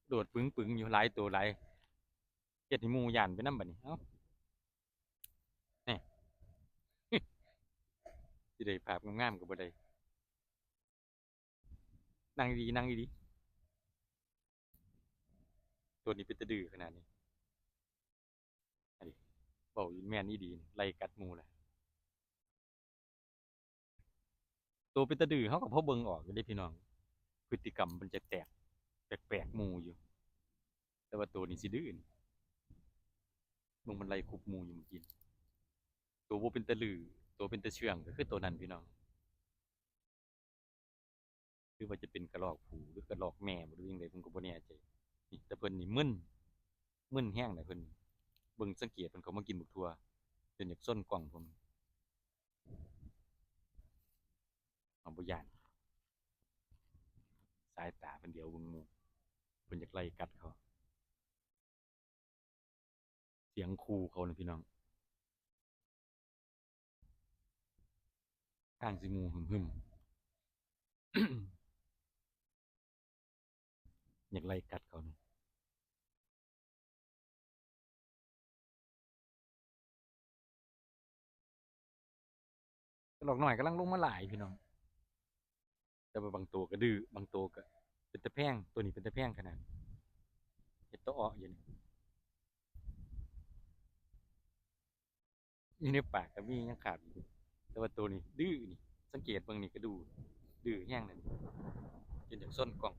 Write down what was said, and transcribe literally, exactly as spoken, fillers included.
โดดปึงๆอยู่ หลายตัวหลาย เฮ็ดให้หมู่ย้านไปนำบัดนี้ เอ้า แหน่ สิได้ภาพงามๆก็บ่ได้ นั่งดีๆ นั่งดีๆ ตัวนี้เป็นตาดื้อขนาดนี้ อันนี้เว้าอีแม่นอีดีนี่ ไล่กัดหมู่แหละ ตัวเป็นตาดื้อเฮาก็พอเบิ่งออกอยู่เด้พี่น้อง พฤติกรรมมันจะแตกแปลกๆหมู่อยู่ แต่ว่าตัวนี้สิดื้อนี่ เบิ่งมันไล่คุบหมู่อยู่เมื่อกี้ ตัวบ่เป็นตาดื้อ ตัวเป็นตาเชื่องก็คือตัวนั้นพี่น้อง หรือว่าจะเป็นกระรอกผู้หรือกระรอกแม่บ่ หรือจั่งใดผมก็บ่แน่ใจ นี่ แต่เพิ่นนี่มึน มึนแฮงนะเพิ่นนี่ เบิ่งสังเกตเพิ่นเข้ามากินบักถั่ว จนอยากซนกล้องผม เอาบ่ย้าน สายตาเพิ่นเหลียวเบิ่งหมู่ เพิ่นอยากไล่กัดเขา เสียงคู่เขานะพี่น้อง ทางสิหมู่หึมๆ อยากไล่กัดเขานะ กระรอกน้อยกำลังลงมาหลายพี่น้อง แต่ว่าบางตัวก็ดื้อ บางตัวก็เป็นตาแพง ตัวนี้เป็นตาแพงขนาด เฮ็ดตาอ้ออยู่นี่ อยู่ในปากก็มียังขาดอยู่ แต่ว่าตัวนี้ดื้อนี่ สังเกตเบิ่งนี่ก็ดู ดื้อแฮงเลยนี่ จนอยากซนกล้อง